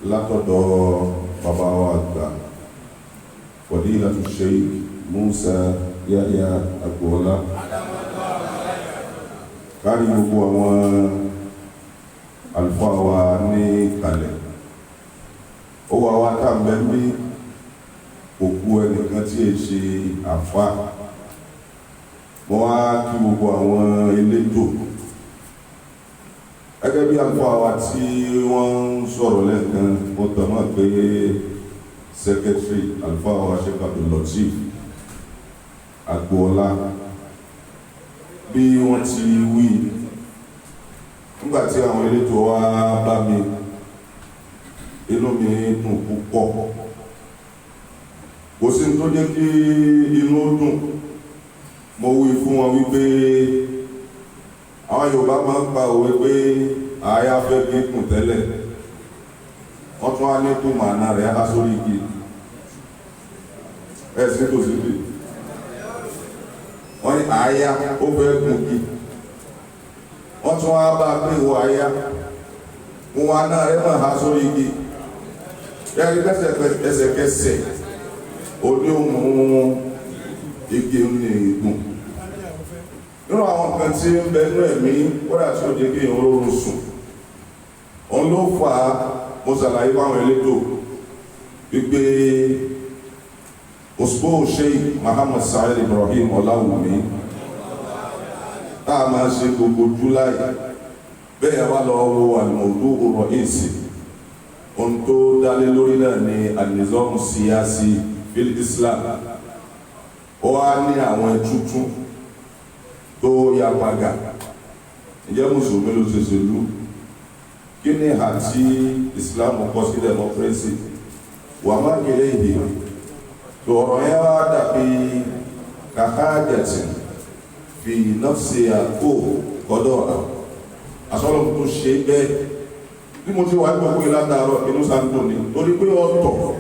látọ̀dọ̀ bàbá wa àgbà Fadilatu Sheikh Musa Yahya Agboola kárí gbogbo àwọn àlùfáà wa ní kalẹ̀ ó wà wá tá mẹ́mí òkú ẹnìkan tí è ṣe àfáà. Mo wá kí gbogbo àwọn elétò gẹ́gẹ́ bí àlùfáà wa tí wọ́n ń sọ̀rọ̀ lẹ́ẹ̀kan. Mo tàn mọ́ pé sẹ́kẹ́tìrì àlùfáà wa Sheikh Abdul Lateef Agboola Bí wọ́n ti wí nígbà tí àwọn elétò wa bá mi, inú mi dùn púpọ̀. Kò sí ní tó jẹ́ kí inú ó dùn. Mo wí fún wọn wípé àwọn Yorùbá máa ń pa òwe pé àáyá fẹ́ gígùn tẹ́lẹ̀, wọ́n tún á ní kú màánà rẹ̀ á sórí igi ẹ̀ sí kò sí bì. Wọ́n ní àáyá ó fẹ́ gùn igi, wọ́n tún á bá a pé ìwọ àáyá òun àná rẹ̀ máa há sórí igi ẹ̀rí ẹsẹ̀kẹsẹ̀ òní òun igi ní igun. Nínú àwọn nǹkan tí ń bẹ nínú ẹ̀mí kódà tí ó jẹ́ kí èèyàn rọrùn sùn, òun ló fà á. Mo ṣàlàyé fáwọn elétò wípé Usbu Sheikh Muhammad Saheed Ibrahim Ọláwùmí tá a máa ṣe gbogbo July bẹ́ẹ̀ wá lọ wo al-mawdu' ar-ra'isi, ohun tó dálé lórí náà ni an-nizam siyasi fil Islam. Ó wá ní àwọn tuntun tó yapaga. Ǹjẹ́ mùsùlùmí ló ṣe ṣèlú? Kí ni àti Islam kọ sí democracy wà má kéré ìdè tó ọ̀rọ̀ yẹn wá dàbí kàkájẹ̀tì fi nafsi àkó kọ́dọ̀ àsọ̀rọ̀ tó ṣe bẹ́ẹ̀. Bí mo ti wà gbogbo ìlàdàrọ̀, inú sáńdò ni, torí pé ọ̀tọ̀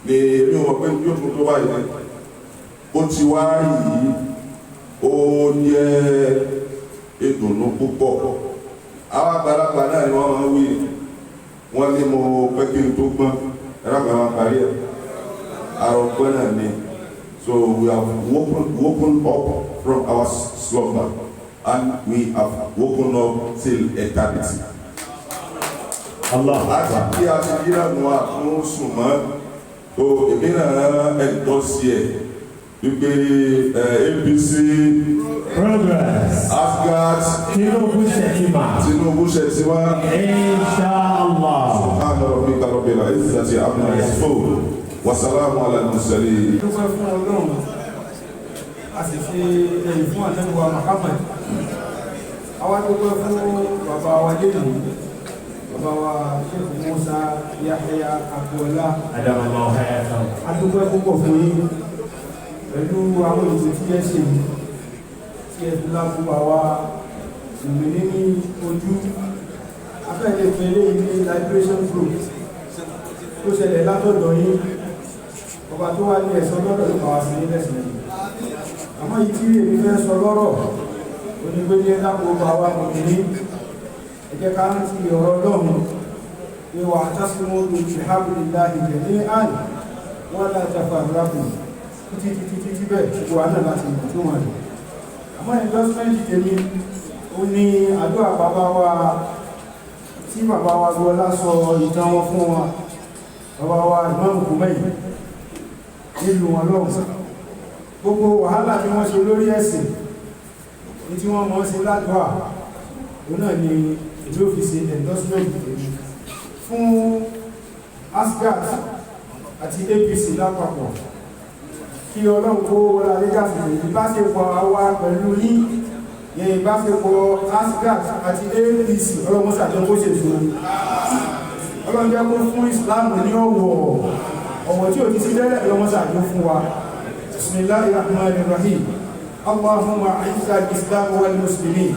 ni èmi ò mọ̀ pé yóò tún tó báyìí ni ó ti wá rí yìí. Ó jẹ́ ìdùnnú púpọ̀. Àwọn àgbàlagbà náà ni wọ́n máa ń wí, wọ́n ní mo pẹ́ kí n tó gbọ́n ẹ̀rọ àgbà máa parí ẹ̀ àròpẹ́ náà ni. So we have woken up from our slumber and we have woken up till eternity. Allah. Àti kí a ti yíra nu àtún sùn mọ́ o. Èmi náà endorse ẹ̀ wípé APC Progress. Asgat. Tinubu Shettima. Tinubu Shettima. Inshallah. Subhana rabbika rabbil izzati amma yasifun wa salamu ala al-mursalin. Dúpẹ́ fún Ọlọ́run, a sì fi ẹ̀yìn fún Ànábì wa Muhammad. Àwa dúpẹ́ fún bàbá wa lẹ́nu, bàbá wa Sheikh Musa Yahya Agboola. Adamallahu hayatahu. A dúpẹ́ púpọ̀ fún yín pẹ̀lú àwọn ètò tí ẹ ṣe yìí, tí ẹ fi lábú àwa ìmìnì ní ojú afẹ́lẹ́ pẹ̀lẹ́ ilé liberation group tó ṣẹlẹ̀ látọ̀dọ̀ yín. Ọba tó wá ní ẹ̀sọ́ lọ́dọ̀ ló kàwá sí nílẹ̀ sílẹ̀. Àmọ́ yìí tí èmi fẹ́ sọ lọ́rọ̀ onígbé ní ẹ̀dá gbogbo àwa mọ̀mìnì, ẹ jẹ́ ká rántí ọ̀rọ̀ Ọlọ́run pé wa'tasimu bihablillahi jami'an wala tafarraqu, títí títí títí bẹ́ẹ̀ gbogbo wa náà láti mọ̀ tó wọn rẹ̀. Àmọ́ endorsement tèmi ó ní àdúrà bàbá wa tí bàbá wa gbọ́lá sọ ìtàn wọn fún wa, bàbá wa Ìmáàmù Kùmẹ́yì nílùú wọn lọ́hùn. Gbogbo wàhálà tí wọ́n ṣe lórí ẹ̀sìn ní tí wọ́n mọ̀ sí ládùá, òun náà ni èmi ò fi ṣe endorsement tèmi fún Asgat àti APC lápapọ̀. Kí Ọlọ́run kó wọlé alẹ́gàsì ìbáṣepọ̀ àwa pẹ̀lú yín yẹn, ìbáṣepọ̀ Asgat àti APC, Ọlọ́run ṣàjọ kó ṣèṣò. Ọlọ́run jẹ́ kó fún Islam ní ọ̀wọ̀ ọ̀wọ̀ tí ò ti sí tẹ́lẹ̀. Ọlọ́run ṣàjọ fún wa. Bismillahir rahmanir rahim. Allahumma a'izza al-islam wal muslimin.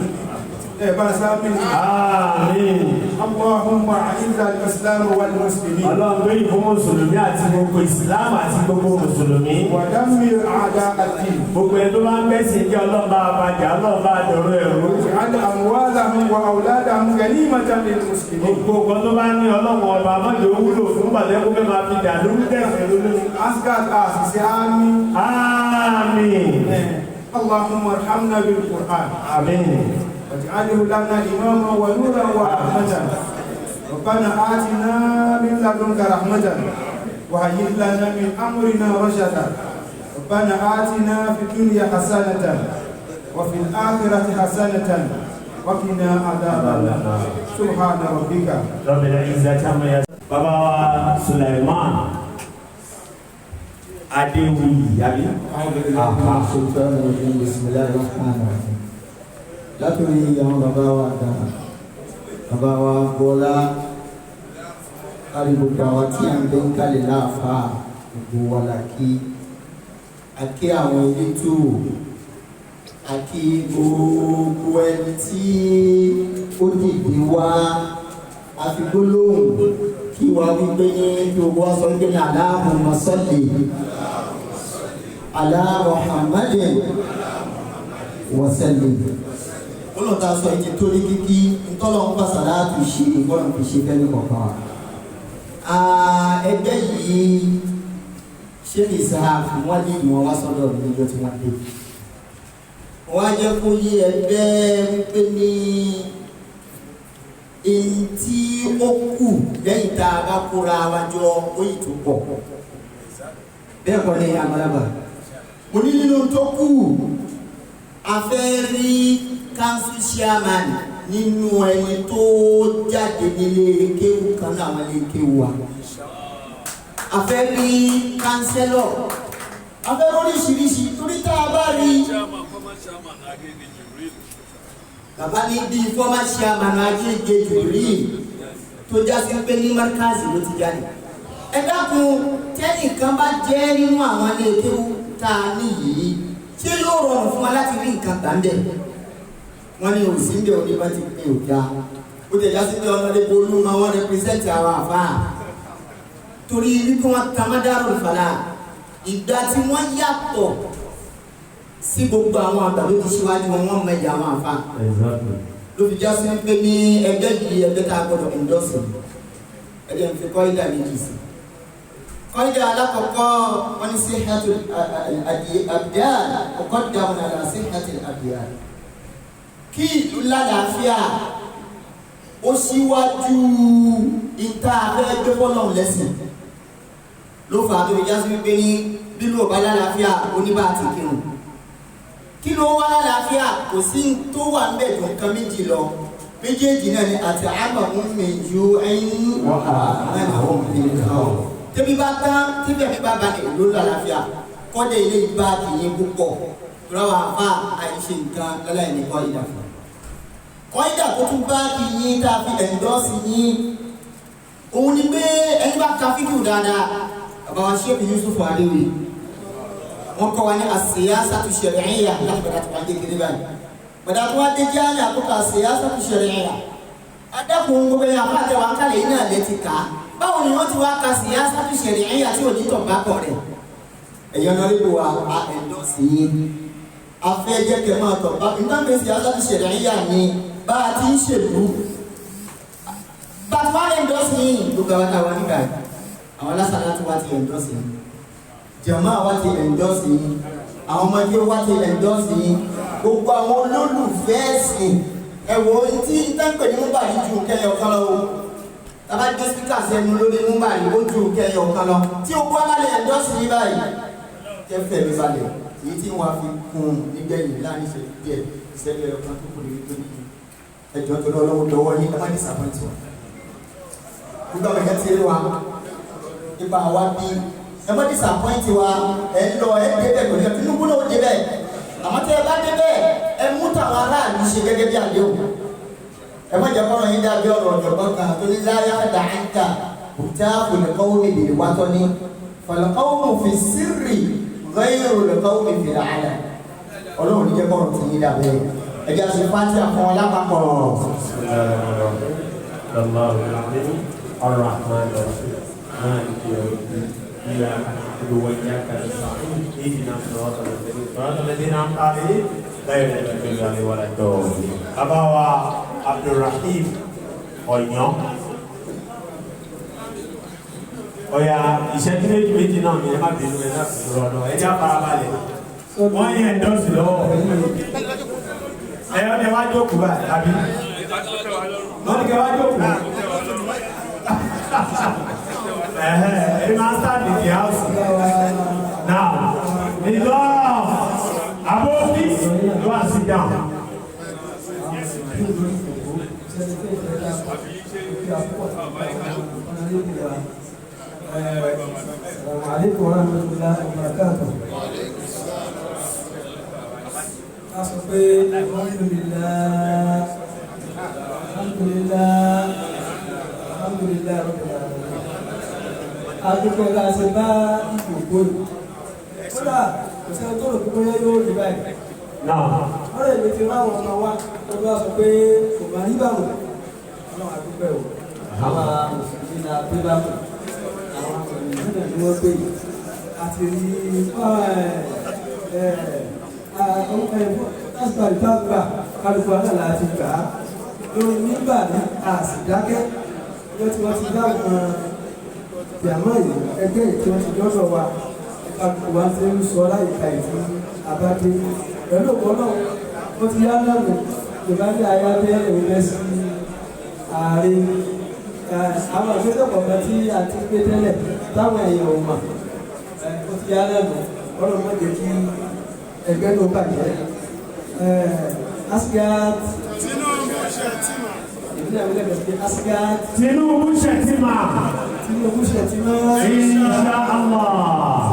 Ẹ bá sábẹ́. Àmín. Allahumma a'izza al-islam wal muslimin. Ọlọ́run gbé ìfún mùsùlùmí àti gbogbo ìsìlámù àti gbogbo mùsùlùmí. Wa dammir a'da ad-din. Gbogbo ẹni tó bá ń bẹ́sìn jẹ́, Ọlọ́run bá bàjẹ́, Ọlọ́run bá dọ̀rọ̀ ẹ̀rú. Waj'al amwalahum wa awladahum ghanimatan lil muslimin. Gbogbo nǹkan tó bá ní, Ọlọ́run ọba mọ́jọ wúlò fún gbàdẹ́kùn fẹ́ máa fi dà lórí tẹ̀sán lórí. Asgat àṣìṣe, àmín. Àmín. Allahumma arhamna bil Qur'an. Àmín. واجعله لنا إماما ونورا ورحمة. ربنا آتنا من لدنك رحمة وهيئ لنا من أمرنا رشدا. ربنا آتنا في الدنيا حسنة وفي الآخرة حسنة وقنا عذاب النار. سبحان ربك رب العزة عما يصفون. Bàbá wa Suleiman. Adéwuyì àbí. Látòrí àwọn bàbá wa àgbà, bàbá wa Bọ́lá, kárí gbogbo àwọn tí à ń bẹ ń kalẹ̀ láàfáà, gbogbo wa la kí. A kí àwọn elétò, a kí gbogbo ẹni tí ó dìde wá, a fi gbólóhùn kí wa wípé ní gbogbo wa sọ wípé ní Allahumma salli ala Muhammadin wa sallim. Olóòtú aṣọ yìí ti tó ní kíkí ntọ́lọ́ ń bá sàláàtù ṣe ìgbọ́nà fi ṣe fẹ́ẹ́ kọ̀ọ̀kan wa. Ẹgbẹ́ yìí ṣé lè sá wọ́n lé ìwọ̀n wá sọ́dọ̀ mi níjọ́ tí wọ́n dé. Wọ́n á jẹ́ kó yé ẹgbẹ́ wípé ní èyí tí ó kù lẹ́yìn tá a bá kóra wa jọ ó yìí tó pọ̀. Bẹ́ẹ̀ kọ́ ni àgbàlagbà. Mo ní nínú tó kù, a fẹ́ rí council chairman nínú ẹni tó jáde nílé kéwù kan náà àwọn ilé kéwù wa. A fẹ́ rí councillor, a fẹ́ rí oríṣiríṣi torí tá a bá rí. Bàbá ní bíi former chairman Agége Jubril tó já sí pé ní Markazi ló ti jáde. Ẹ dákun, tẹ́nìkan bá jẹ́ nínú àwọn ilé kéwù tá a ní yìí, ṣé yóò rọrùn fún wa láti rí nǹkan gbà ń bẹ̀? Wọ́n ní òsì ń bẹ̀ òní bá ti pín òjá. Ó tẹ̀já sí pé ọ̀nàdé bolú máa wọ́n rẹpírẹsẹ̀ntì àwọn àfáà. Torí wípé wọ́n ta Madarul Falah, ìgbà tí wọ́n yàtọ̀ sí gbogbo àwọn àgbà tó ti ṣíwájú wọn, wọ́n mọ ẹ̀yà àwọn àfáà. Ló fi já sí pé ní ẹgbẹ́ yìí ẹgbẹ́ tá a gbọ́dọ̀ endorse. Ẹgbẹ́ ń fi kọ́ídà méjì sí. Kọ́ídà alákọ̀ọ́kọ́ wọ́n ní sihhatul abdan muqaddamun ala sihhatil abdan. Kí ìlú lálàáfíà ó síwájú ìta abẹ́ gbé fọ́lọ́hún lẹ́sìn. Ló fà á tó fi já sí wípé ní bílú ọba lálàáfíà oníbà àti kírun. Kí ló wá lálàáfíà? Kò sí tó wà ń bẹ̀ tó nǹkan méjì lọ. Méjèèjì náà ni àti àmọ̀ ń mẹ̀jú ẹyin àwọn nǹkan. Tẹ́bí bá tán, tíbẹ̀ bí bá balẹ̀ ló lálàáfíà. Kọ́dé ilé ìbá kìí púpọ̀. Tọ́lá àfa àìṣe nǹkan lọ́láì ní kọ́ ìdà fún. Kọ́ ìdà tó tún bá kì yín tá a fi ẹ̀ńdọ́sì yín. Òun ni pé ẹni bá ka fíkìú dáadáa, bàbá wa Sheikh Yusuf Adéwì. Wọ́n kọ́ wa ní as-siyasatu shar'iyya láti bàdà tó wá dé kiri báyìí. Bàdà tó wá dé jáde àkókò as-siyasatu shar'iyya. Adákùn gbogbo ẹ̀yà fún àtẹwà kálẹ̀ yìí náà lè ti kà á. Báwo ni wọ́n ti wá ka siyasatu shar'iyya tí ò ní tọ̀ bá kọ̀ rẹ̀? Ẹ̀yọ́ náà lè wà á ẹ̀ńdọ́sì yín. Afẹ́ jẹ́ kẹ́ máa tọ̀ bá nǹkan pé siyasatu shar'iyya ni bá a ti ń ṣèlú. Bàtú wá ẹ̀ńdọ́sì yín gbogbo àwọn táwa nígbà yìí. Àwọn alásàlá tí wá ti ẹ̀ńdọ́sì yín. Jàmáà wa ti ẹ̀ńdọ́sì yín. Àwọn ọmọdé wa ti ẹ̀ńdọ́sì yín. Gbogbo àwọn olólùfẹ́ ẹ̀sìn ẹ̀wọ̀ tí tẹ́ǹpẹ̀ ní múbàrí ju kẹyọ kan lọ o. Tàbá gbé spíkà sẹ́nu lórí múbàrí ó ju kẹyọ kan lọ. Tí o kó alálẹ̀ ẹ̀ńdọ́sì yín báyìí, kẹfẹ́ mi balẹ̀. Èyí tí wọ́n fi kún nígbẹ̀yìn láàrin ìṣẹ́jú díẹ̀ ìṣẹ́jú ẹyọ kan tó kù ní wípé ní ẹjọ́ tó lọ́wọ́ dọwọ́ yín ẹ má disappoint wa. Gbogbo àwọn èèyàn ti rí wa nípa àwa bí ẹ má disappoint wa, ẹ ń lọ ẹ débẹ̀ pẹ̀lú ẹ Tinubu náà ó débẹ̀. Àmọ́ tẹ́ ẹ bá débẹ̀ ẹ mú tàwọn aráàlú ṣe gẹ́gẹ́ bí àdéhùn. Ẹ má jẹ́ kọ́rọ̀ yín dàbí ọ̀rọ̀ ọ̀jọ̀gbọ́n kan tó ní láyà dàáńtà bùtá fòlùkọ́wé lè wátọ́ ní fòlùkọ́wé fi sírì ghayru lqawmi fil alam. Ọlọ́run ní jẹ́ kọ́rọ̀ tí yín dàbẹ́. Ẹ jẹ́ àṣẹ fati àfọ̀n lápapọ̀. Ar-Rahman ar-Rahim. Maliki yawmiddin. Iyyaka na'budu wa iyyaka nasta'in. Ihdina siratal mustaqim. Siratal ladzina an'amta alaihim ghayril maghdubi alaihim waladdallin. Bàbá wa Abdulrahim Ọ̀yàn. Ọ̀yà ìṣẹ́jú méjì méjì náà ni ẹ má bínú ẹ láti sọ̀rọ̀ ọ̀dọ̀ ẹ já farabalẹ̀. Wọ́n yẹn ẹ̀ńdọ́sì lọ́wọ́. Ẹ ọ́ ni ẹ wá jókòó báyìí àbí? Wọ́n ní kẹ́ wá jókòó. Ẹ máa ń start in the house. Now, enough. Aboki, go and sit down. Assalamu alaikum warahmatullahi wabarakatuh. A sọ pé alhamdulillah, alhamdulillah, alhamdulillah rabbil alamin. A dúpẹ́ bá a ṣe bá ìgbòho yìí. Kódà kò sẹ́ni tó rò pé bóyá yóò rí báyìí. Ọ̀rẹ́ mi ti ráwọn ọmọ wa tó bá sọ pé kò máa rí báwọn. Ọlọ́run a dúpẹ́ o. Àwa mùsùlùmí la gbé báwọn. Àwọn mùsùlùmí náà ni wọ́n gbé yìí. A ti rí ìtàgbà kálukú náà la ti gbà á. Lórí nígbà ní àsìdákẹ́ ló ti wọ́n ti dáhùn ìyàmọ́ yìí ẹgbẹ́ yìí tí wọ́n ti dọ́dọ̀ wa kálukú wa ti ń sọ láyìíká ìdí abádé. Pẹ̀lú òkú náà ó ti yá lọ́nà ìbá ní aya bẹ́ẹ̀ òun lẹ́ sí ààrẹ. Àwọn ìgbésẹ̀ kọ̀ọ̀kan tí a ti gbé tẹ́lẹ̀ táwọn èèyàn ò mọ̀ ó ti yá lọ́nà ọlọ́run má jẹ́ kí ẹgbẹ́ ló bàjẹ́. Asgat Tinubu Shettima. Ìbílẹ̀ ìbílẹ̀ bẹ̀rẹ̀ pé Asgat Tinubu Shettima. Tinubu Shettima. Insha Allah.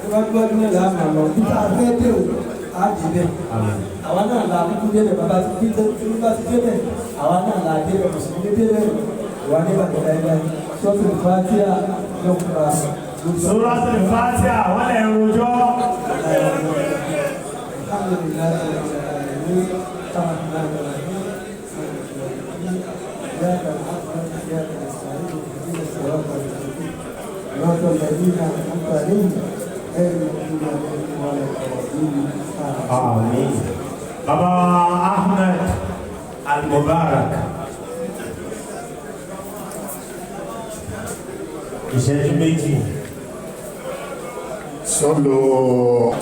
Tó bá gbọ́dún náà láàmú àlọ́ bí tá a fẹ́ dé o á dì bẹ́ẹ̀. Àwa náà la kúkú débẹ̀ bàbá tí bí Tinubu bá ti débẹ̀ àwa náà la débẹ̀ mùsùlùmí débẹ̀ wà ní bàtà láíláí. Suratul Fatiha ló ń pa. Suratul Fatiha wọ́n lè rojọ́. Alhamdulillah rabbil alamin. الرحمن الرحيم. إياك نعبد وإياك نستعين اهدنا الصراط المستقيم صراط الذين أنعمت عليهم غير المغضوب عليهم ولا الضالين. آمين. Baba Ahmed Al-Mubarak. Ìṣẹ́jú méjì. Sọ́lọ́.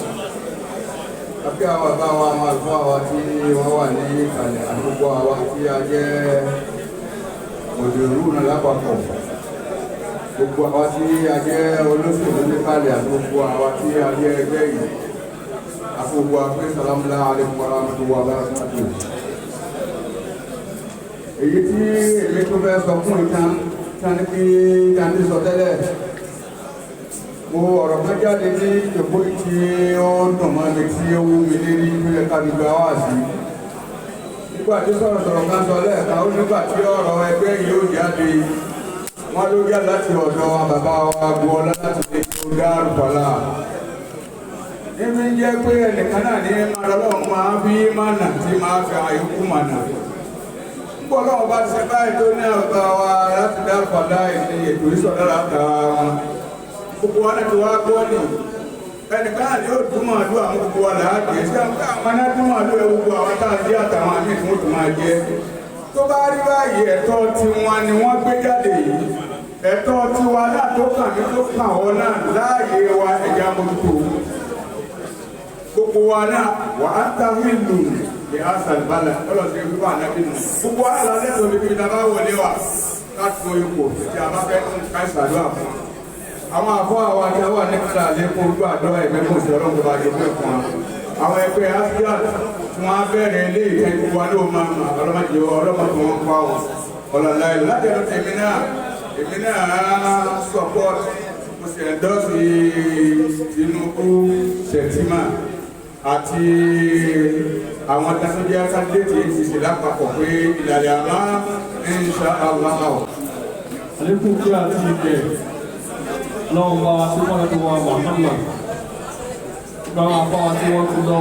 Àbí àwọn bàbá wa, àwọn àlùfáà wa tí wọ́n wà ní ìkàlẹ̀ àdúgbò àwa tí a jẹ́ òdòrú náà lápapọ̀. Gbogbo àwa tí a jẹ́ olóṣèlú níkàlẹ̀ àdúgbò àwa tí a jẹ́ ẹgbẹ́ yìí. Àfọwọ́ àpé sàlámùlá alaikum warahmatullahi wabarakatuh. Èyí tí èmi tó fẹ́ sọ fún ìtàn tani kí tani sọ tẹ́lẹ̀. Mo ọ̀rọ̀ kan jáde ní ìjòkó tí ó dùn mọ́ mi tí ó wú mi lérí tó yẹ ká gbígba wá sí. Nígbà tí sọ̀rọ̀sọ̀rọ̀ kan sọ lẹ́ẹ̀kan, ó nígbà tí ọ̀rọ̀ ẹgbẹ́ yìí ó jáde. Wọ́n ló jáde láti ọ̀dọ̀ bàbá wa Agboola láti lè tó Dárúfàlà. Níbi jẹ́ pé ẹnìkan náà ní máa lọ́wọ́ máa fi mánà tí máa fi àwọn yòókù mánà. Nígbà ọlọ́run bá ti ṣe báyìí tó ní àbá wa láti Dárúfàlà ìní ètò ìsọ̀rọ̀ látara wọn. Gbogbo wa náà ti wá gbọ́ ni. Ẹnìkan náà ni ó dúnmọ̀ àdúrà àwọn gbogbo wa là á jẹ́. Ṣé àwọn náà dúnmọ̀ àdúrà gbogbo àwọn tá a jẹ́ àtàwọn àmì tí wọ́n tún máa jẹ́. Tó bá rí báyìí ẹ̀tọ́ tiwọn ni wọ́n gbé jáde yìí. Ẹ̀tọ́ tiwa náà tó kàn mí tó kàn ọ́ náà láàyè wa ẹ̀já mójútó. Gbogbo wa náà wà á ta hílù ní asàlùbálà ọlọ́sẹ̀ wíwá ànábì nù. Gbogbo wa náà lálẹ́ tó níbi tá a bá wọlé wa ká tó ipò tí a bá fẹ́ ká ìsàdúrà fún wa. Àwọn àfọ àwọn àti àwọn àníkàlà àlékún ojú àdúrà ìmẹ́kùn sí ọlọ́run tó bá jẹ fún ẹ̀fọn. Àwọn ẹgbẹ́ Asgat tí wọ́n á bẹ̀rẹ̀ ilé ìtẹ́ gbogbo wa ló máa mà ọlọ́mọdé ọlọ́mọdé wọn pa wọn. Ọ̀làlá ìlú láti ẹnu tèmi náà èmi náà support mo sì endorse Tinubu Shettima àti àwọn tasọ́jà kandidate APC lápapọ̀ pé ìlàlẹ̀ àmọ́ insha Allah. Àlékún kí àti ìgbẹ́ lọ́wọ́ bá wa sí wọ́n wa Muhammad. Gba wa bá wa tí wọ́n ti lọ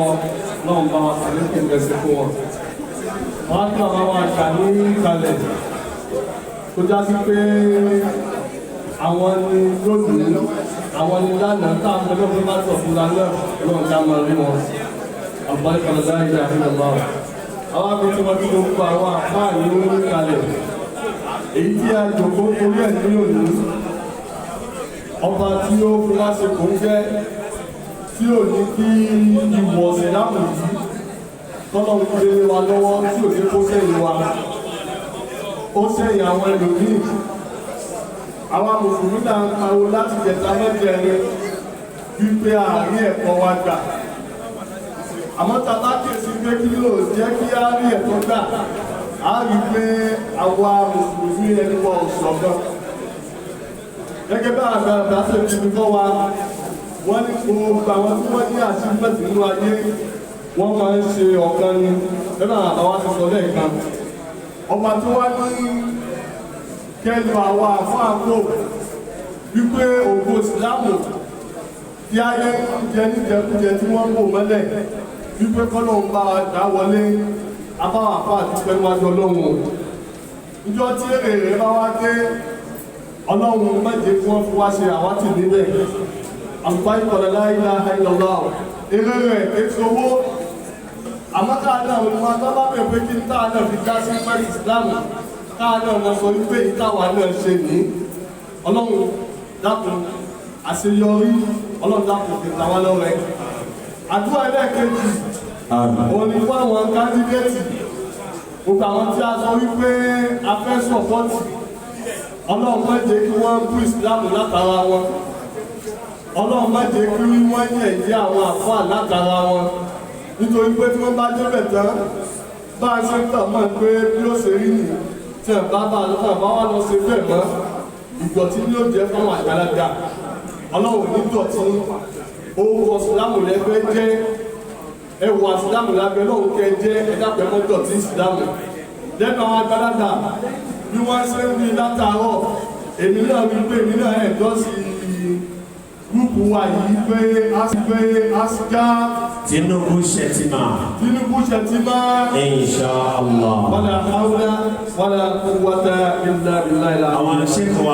lọ́wọ́ bá wa sàlékún gẹ̀ẹ́sì fún wọn. Wọ́n á kí bàbá wa gbà ní ìkàlẹ̀ tó já sí pé àwọn ni lónìí àwọn ni lánàá táwọn ọlọ́run bá tọ̀ fún wa náà lọ́wọ́ ká máa rí wọn. Àbáríkà láì dá nínú ọ̀la. Àwọn akọ̀tí wọn ti gbogbo àwọn àfáà ní orí kalẹ̀. Èyí tí a jòkó orí ẹ̀ ní òní. Ọba tí ó fi wá ṣe kò ń jẹ́ tí ò ní kí ìwọ̀ sílámù yìí tọ́lọ́ ń gbé wa lọ́wọ́ tí ò ní kó sẹ́yìn wa. Ó sẹ́yìn àwọn ẹlòmíì. Àwa mùsùlùmí náà ń pariwo láti jẹta mẹ́jẹrin wípé àárín ẹ̀kọ́ wa gbà. Àmọ́ tá a bá kíyèsí pé kí ló jẹ́ kí á rí ẹ̀kọ́ gbà, á rí pé àwa mùsùlùmí ẹni wa ò ṣọ̀kan. Gẹ́gẹ́ bá àgbàlagbà ṣe fi mi kọ́ wa, wọ́n ní gbogbo àwọn tí wọ́n ní achievement nínú ayé, wọ́n máa ń ṣe ọ̀kan ni. Lọ́nà àbáwá ti sọ lẹ́ẹ̀kan. Ọba tí wọ́n ní kẹlu àwọn àfáàkó wípé ògo ìsìlámù tí ayé ń jẹ níjẹkújẹ tí wọ́n ń bò mọ́lẹ̀ wípé kọ́lọ́ ń bá wa dá wọlé abáwọ̀ àfáà ti pẹ́ wájú ọlọ́run o. Ìjọ tí èrè rẹ̀ bá wá dé, ọlọ́run má jẹ́ kí wọ́n fi wá ṣe àwátì níbẹ̀. Àlùbáyé la ilaha illallah. Èrè rẹ̀ èso owó. Àmọ́ káà náà olùmọ̀ tó bá bẹ̀ pé kí n táà náà fi dá sí mẹ́rin ìsìlámù, káà náà wọ́n sọ wípé ìtawà náà ṣe ní. Ọlọ́run dákun àṣeyọrí, ọlọ́run dákun fi ta wá lọ́rẹ. Àdúrà ẹlẹ́ẹ̀kejì, òun ni fún àwọn kandidate, gbogbo àwọn tí a sọ wípé a fẹ́ sọ̀pọ́tì, ọlọ́run má jẹ́ kí wọ́n bú ìsìlámù látara wọn. Ọlọ́run má jẹ́ kí wọ́n yẹ̀yẹ́ àwọn àfáà látara wọn. Nítorí pé tí wọ́n bá débẹ̀ tán, bá a ṣe ń tàn mọ́ pé bí ó ṣe rí nìyí, tí ẹ̀ bá bá lọ bá wà lọ ṣe bẹ́ẹ̀ mọ́, ìdọ̀tí ni ó jẹ́ fáwọn àgbàlagbà. Ọlọ́run ní dọ̀tí, orúkọ ìsìlámù lẹ́gbẹ́ jẹ́, ẹwà ìsìlámù lábẹ́ lọ́hùn kẹ jẹ́, ẹ̀dá pẹ̀mọ́ dọ̀tí ìsìlámù. Lẹ́nu àwọn àgbàlagbà bí wọ́n ṣe ń wí látàárọ̀, èmi náà wí pé èmi náà ẹ̀dọ́ sí gúrúùpù wa yìí pé ASGA Tinubu Shettima. Tinubu Shettima. Inshallah. Wala hawla wala quwwata illa billahi. Àwọn ṣèkọ̀ wa.